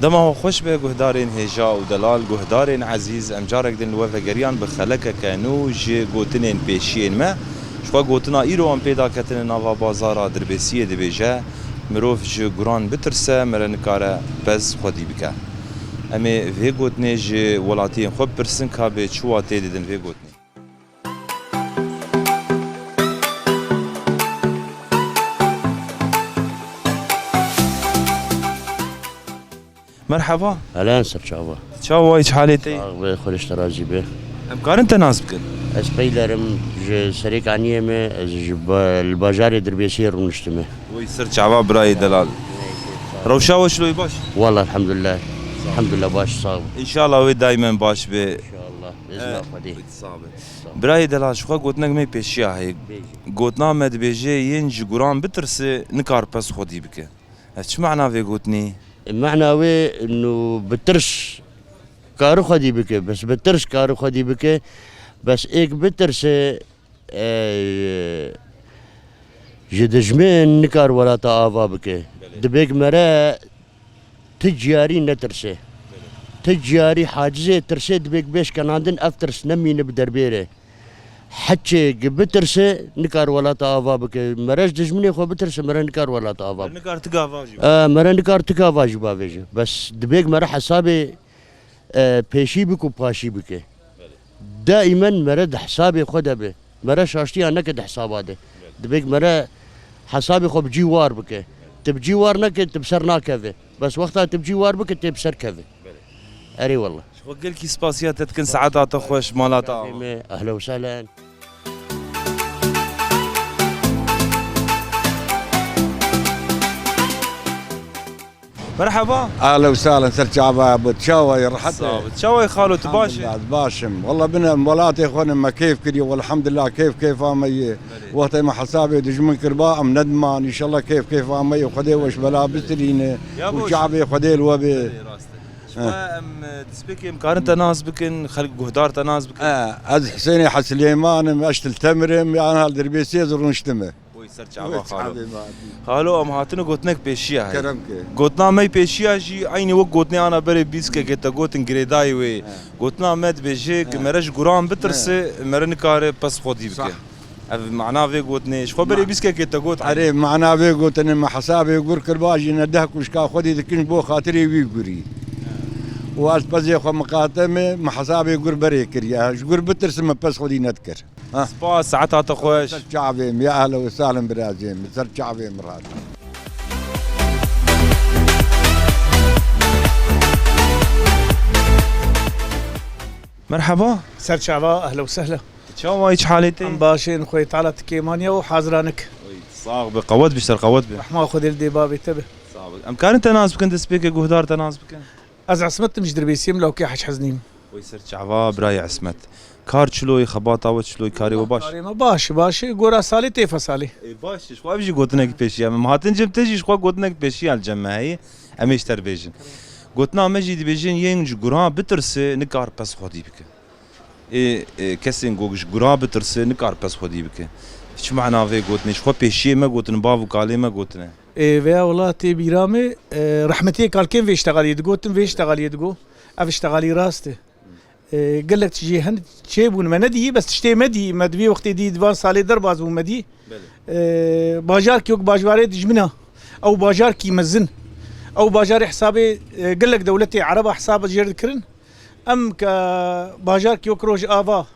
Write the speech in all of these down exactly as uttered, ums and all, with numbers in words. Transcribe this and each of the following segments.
Dema we xweş be guhdarên hêja û delal, guhdarên ezîz, em carek din li we vegeriyan bi xelekeke nû ji gotinên pêşiyên me. Ji xwe gotina îro em pê daketine nava bazara Dirbêsiyê dibêje, mirov ji guran bitirse, mere nikare pez xwedî bike. Em ê vê gotinê ji welatiyên xwe bipirsin ka bê çi watê didin vê gotinê. Merhaba. Helen ser çava. Çawa, hiç halê te? Sağ be, xweş te razî be. Em karin te nas bikin? Ez Peyler im, ji Serêkaniyê me, ez ji ba-, li bajarê Dirbêsiyê rûniştime. Oy ser çava birayê delal. Rewşa we çilo ye, baş? Wala elhamdulillah. Elhamdulillah baş, sağ ol. Înşallah wê daimen baş be. İnşallah. Bi izna Xwedê. Sağ be. Sağ ol. Birayê delal, ji xwe gotinek me pêşiya heye. Bêje. Gotina me dibêje, yên ji guran bitirse, nikar pez xwedî bike. Ev çi mana vê gotinê? Mana wê nû bitirs kari xwedî bike. Bes bitirs kari xwedî bike. Bes êk bitirse, e, ji dijmin nikar welata ava bike. Belê. Dibêk mere ti ciyarî netirse. Belê. Ti ciyarî hacizê tirsê dibêk bêş kenandin ev tirs nemîne bi derbêre. Heçê gi bitirse, nikar welata ava bike. Mere ji dijminê xwe bitirse, mere nikar welata ava bike. Nikar tika ava jî. E, mere nikar tika ava jî bavêje. Bes dibêk mere hesabê, e, pêşî bike û paşî bike. Belê. Daimen mere di hesabê xwe de be. Mere şaştiya neke di hesaba de. Belê. Dibêk mere hesabê xwe bi cî war bike. Tu bi cî war neke, tu bi ser nakeve. Bes wexta tu bi cî war bike, tê bi ser keve. Belê. Erê wela. Ji xwe gelkî spasiya te dikin, saeta te xweş, mala te ava. Ehlen we sehlen. Merhaba. Ehlen we sehlen, ser çava bû. Çawa ye, rehet e? Sağ ol. Çawa ye xalo, tu baş î? Elhamdulillah, baş im. Wela bine em welatê xwe ne me keyf kiriye, welhamdulillah keyf keyfa me ye. Belê. Wextê me hesabê dijmin kiriba, em nediman. Înşallah keyf keyfa me ye. Xwedê we ji bela bistirîne. Ya û baş. Çavê Xwedê li we bê. Belê, rast e. Ji xwe em, e, destpêkê em karin te nas bikin, xelk guhdar te nas bikin? E, ez Husênê Hesilêman im, ez ji Til Temir im, ya niha li Dirbêsiyê ez rûniştime. Oy ser çava xalo. Xalo, em hatine gotinek pêşiya heye. Kerem ke. Gotina me pêşiya jî eynî wek gotinê ana berê bîskekê te gotin girêdayî wê. He. Gotina me dibêje ki mere ji guran bitirse, mere nikare pez xwedî bike. Sah. Ev mana vê gotinê, ji xwe berê bîskekê te got. Erê, mana vê gotinê, me hesabê gur kiriba jî ne deh kuşka xwedî dikin ji bo xatirê wî gurî. Û ez pezê xwe miqate me, me hesabê gur berê kiriye. Ji gur bitirsim, me pez xwedî nedikir. Ha. Spas, saeta te xweş. Ser çavê me, ya ehlen we sehlen birazê me, ser çavê me rahat. Merhaba. Ser çava, ehlen we sehlen. Çawa, hiç halê te? Em baş in, Xwedê Teala ti kêmaniya û haziranik. Oy, sax be, qewet be, ser qewet be. Rehma Xwedê li dê bavê te be. Sax be. Em karin te nas bikin, destpêkê guhdar te nas bikin? Ez Esmet im, ji Dirbêsiyê im, lawkê Hec Heznî im. Oy ser çava, birayê Esmet. Kar çilo ye, xebata we çilo ye, karê we baş? Karê me baş, baş. Gora salê têfa salê. Ê, baş, ji xwe ev jî gotinek pêşiya me. Em hatin cem te jî ji xwe gotinek pêşiya li cem me heye. Em ê ji te re bêjin. Gotina me jî dibêjin, yên ji guran bitirse, nikar pez xwedî bike. Ê, ê, kesên ku ji guran bitirse, nikar pez xwedî bike. Çi mana vê gotinê? Ji xwe pêşiyê me gotin, bav û kalê me gotine. Ê, veya wela tê bîra me, e, rehmetiyê kalkên vê iştegaliyê digotin, vê iştegaliyê digo. Ev iştegalî rast e. E, gelek tiştê hene çêbûn, me nedî, bes tiştê me dî, me di vê wextê dî, di van salê derbas bû me dî. Belê. E, bajarkî wek bajarê dijmina, ew bajarkî mezin, ew bajarê hesabê, e, gelek dewletê Ereba hesaba jêr dikirin. Em ke bajarkî wek Rojava,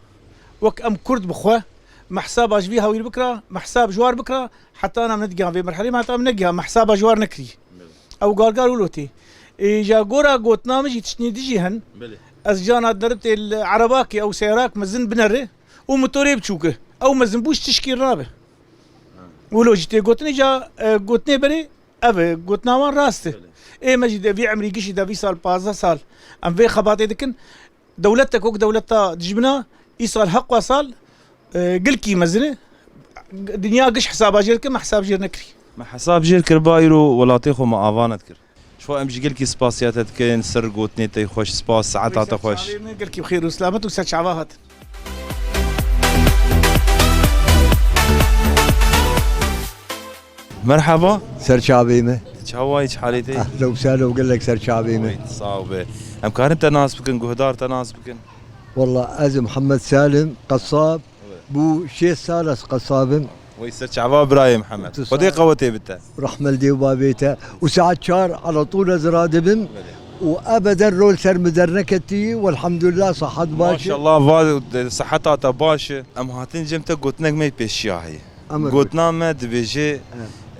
wek em Kurd bi xwe, me hesaba ji vî hawîr bikira, me hesab ji war bikira, heta em nedigihan vê merhelê, me heta em negihan, me hesaba ji war nekirî. Belê. Ew gargar wilo tê. Ê, ja gora gotina min jî tiştnî dijî hen. Belê. Ez cana derim tê li Erebakê ew seyrak mezin binere û motorê biçûk e. Ew mezin bû ji tişkî nabe. Ha. Wilo jî tê gotinê ja, e, gotinê berê ev e, gotina wan rast e. Belê. Ê me jî de vî emrî gişî de vî sal pazdeh sal em vê xebatê dikin. Dewletek wek dewleta dijmina îsal heqwa sal, e, gilkî mezin e. Dinya giş hesaba jêr dike, me hesab jêr nekirî. Me hesab jêr kir, ba îro welatê xwe me ava nedikir. Ji xwe em jî gelkî spasiya te dikin, ser gotinê te xweş, spas, saeta te xweş. Çavê me gelkî bi xêr û selamet û ser çava hatin. Merhaba. Ser çavê me. Çawa yî, çi halê te? Ehlen û sehlen û gelek ser çavê me. Sax be. Em karin te nas bikin, guhdar te nas bikin? Wallah, ez Muhammed Salim, qesab. Evet. Bû şêst sal ez qesab im. Wey ser çava birayê Muhammed. Xwedê qewetê bite. Rahme li dê û bavê te. Û saet çar ala tûl ez radibim. Belê. Û ebeden rol ser min derneketî. Welhamdulillah, sihet baş e. Maşallah, va, siheta te baş e. Em hatin cem te gotinek me pêşiya heye. Gotina me dibêje,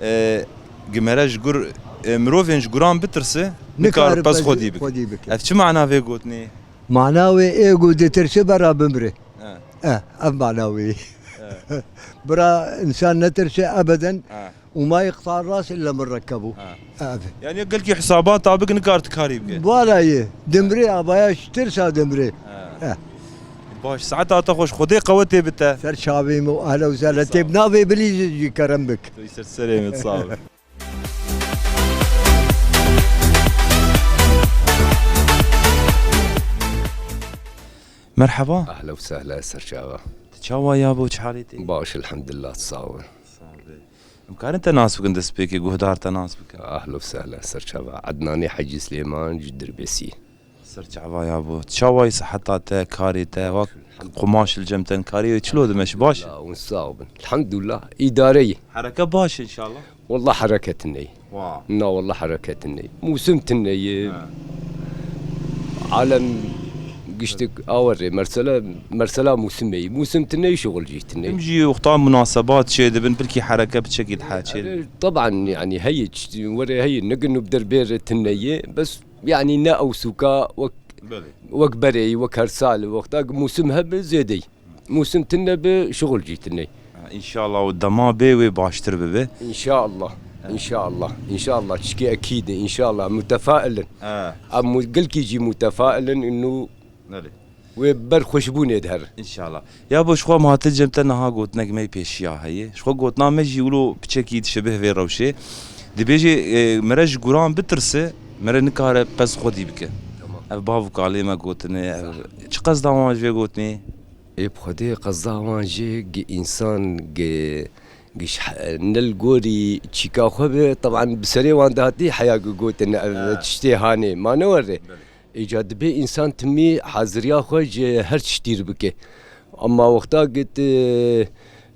e, gi mere ji gur, e, mirovên ji guran bitirse, nikare pez xwedî bike. Ev çi mana vê gotinê? Mana wê ê ku ditirse bera bimire. He. Eh, ev mana wê. He. Bira însan netirse ebeden. He. Û ma yektar ras illa min rekebû. He. Ev. Yani gelkî hesabata bik nikar tikarî bike. Wala ye. Dimrê abaya ji tirsa dimrê. He. He. Baş, saeta te xweş, Xwedê qewetê bite. Ser çavê min û ehla û sehla. Tê bi navê bilî jî kerem bik. Tu ser serê min, sağ ol. Merheba. Ehla û sehla, ser çava. Tu çawa yabo, çi halê te? Baş, elhamdulillah, sağ ol. Sağ ol. Em karin te nas bikin, destpêkê guhdar te nas bikin? Ehla û sehla, ser çava. Ednanê Hecî Silêman ji Dirbêsî. Ser çava yabo. Çawa yî siheta te, karê te, wek qumaş li cem te, karê wê çilo dimeşî, baş e? Elhamdulillah, hûn sax bin. Elhamdulillah, îdare ye. Hereke baş e înşallah? Wallah hereke tune ye. Wa. Na wallah hereke tune ye. Mûsim tune ye. Ha. Alem giştik awer rê, mersela, mersela mûsimê ye. Mûsim tune ye, şuxul jî tune ye. Him jî wexta munasebat çê dibin, pilkî hereke piçekî dihe çê dibin. Erê, teban, yani heye, çi-, werê heye, ne gin û bi derbê re tune ye, bes Yani ne ew sûka wek, Belê. Wek berê, wek her sal, wexta ku mûsim hebe zêde ye. Mûsim tune be, şuxul jî tune ye. Ha, înşallah û dema bê wê baştir bibe. Înşallah. Ha. Înşallah. Înşallah. Çikê ekîd e. Înşallah. Mutefail in. Ha. Em mu-, gelkî jî mutefail in. Înû Belê. Wê ber xweşbûnê dihere. Înşallah. Yabo, ji xwe em hatin cem te niha gotinek me yê pêşiya heye. Ji xwe gotina me jî wilo piçekî dişibih vê rewşê. Dibêje, e, mere ji guran bitirse, mere nikare pez xwedî bike. Tamam. Ev bav û kalê me gotine, ev çi qezda wan ji vê gotinê? Ê bi Xwedê qezda wan jê gi însan gi, gi ji he-, ne li gorî çîka xwe be, teban bi serê wan dihatî heya gi gotin ev tiştê hanê. Ma ne were? Belê. Îca dibê însan timî haziriya xwe ji her tiştî re bike. Ema wexta ku tu,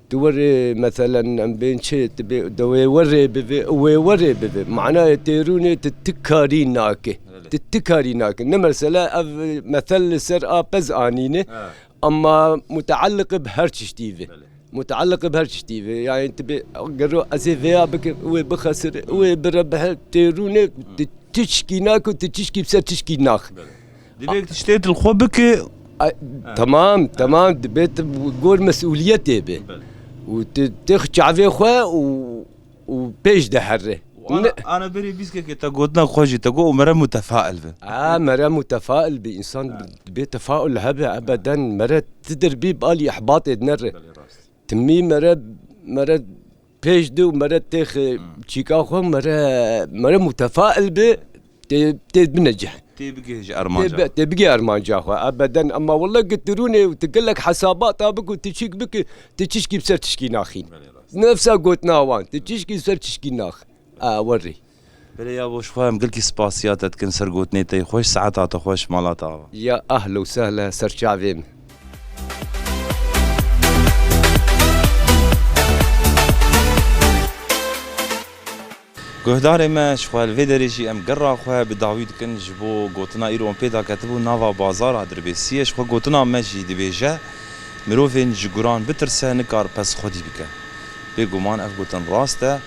tu werê, meselen, em bên çi, tu bê, de wê werê bivê, wê werê bivê. Manayê têrûnê tu ti karî nake. Belê. Tu ti karî nake. Ne mesela ev mesel li ser a pez anîne. Ha. Ema mutealliq bi her tiştî ve. Belê. Mutealliq bi her tiştî ve. Yani tu bê, gero ez ê vêya bikim, wê bixesir, wê birebihe, têrûnê, tu tişkî nake, tu tişkî bi ser tişkî nax. Belê. Divê tiştê tu li xwe bike. Ay, Ha. Tamam, Ha. Tamam, dibê tu gor mesûliyetê be. Belê. Û tu têx çavê xwe û, û pêş de herre. Û ana, Ne- ana berê bîskekê te gotina xwe jî te got û mere mutefail be. A, mere mutefail be. Însan Ha. dibê tefaul hebe, ebeden mere ti derbî bi alî ihbatê dinere. Belê, rast. Timî mere, mere pêş de û mere têx, Hmm. çîka xwe mere, mere mutefail be, tê, tê binecih. Tê bigihê ji Tê armanca. be-, tê bigihê armanca xwe. Ebeden, ema wele gitirûnê û tu gelek hesabata bik û tu çîk bike, tu çişkî bi ser çişkî naxîn. Belê, rast. Nefsa gotina wan, tu çişkî ser çişkî nax. A, werî. Belê yabo, ji xwe em gelkî spasiya te dikin ser gotinê te yê xweş, saeta te xweş, mala te ava. Ya ehla û sehla, ser çavê min. Guhdarê me, ji xwe li vê derê jî em gerra xwe bi dawî dikin ji bo gotina îro em pê daketibû nava bazara Dirbêsiyê. Ji xwe gotina me jî dibêje, mirovên ji guran bitirse nikar pez xwedî bike. Bêguman ev gotin rast e.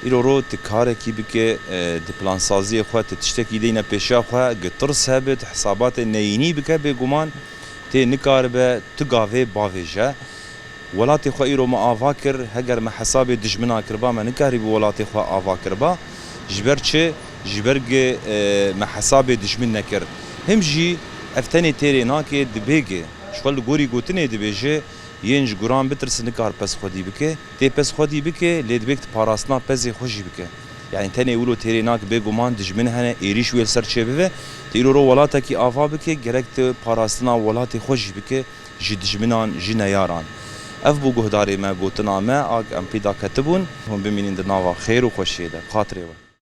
Îro ro tu karekî bike, e, di plansaziyê xwe, tu tiştekî deyne pêşiya xwe, gi tirs hebe, tu hesabatê neyînî bike, bêguman tê nikaribe tu gavê bavêje. Welatê xwe îro me ava kir, heger me hesabê dijmina kiriba, me nikarîbû welatê xwe ava kiriba. Ji ber çi? Ji ber gi, e, me hesabê dijmin nekir. Him jî ev tenê têrê nake, dibê gi. Ji xwe li gorî gotinê dibêje, yên ji guran bitirse nikar pez xwedî bike. Tê pez xwedî bike, lê dibê tu parastina pezê xwe jî bike. Yanî tenê wilo têrê nake, bêguman dijmin hene, êrîş wê li ser çêbibe. Tu îro ro welatekî ava bike, gerek tu parastina welatê xwe jî bike ji dijminan, ji neyaran. Ev bû guhdarê me, gotina me, a em pê daketibûn. Hûn bimînin di nava xêr û xweşiyê de. Xatirê we.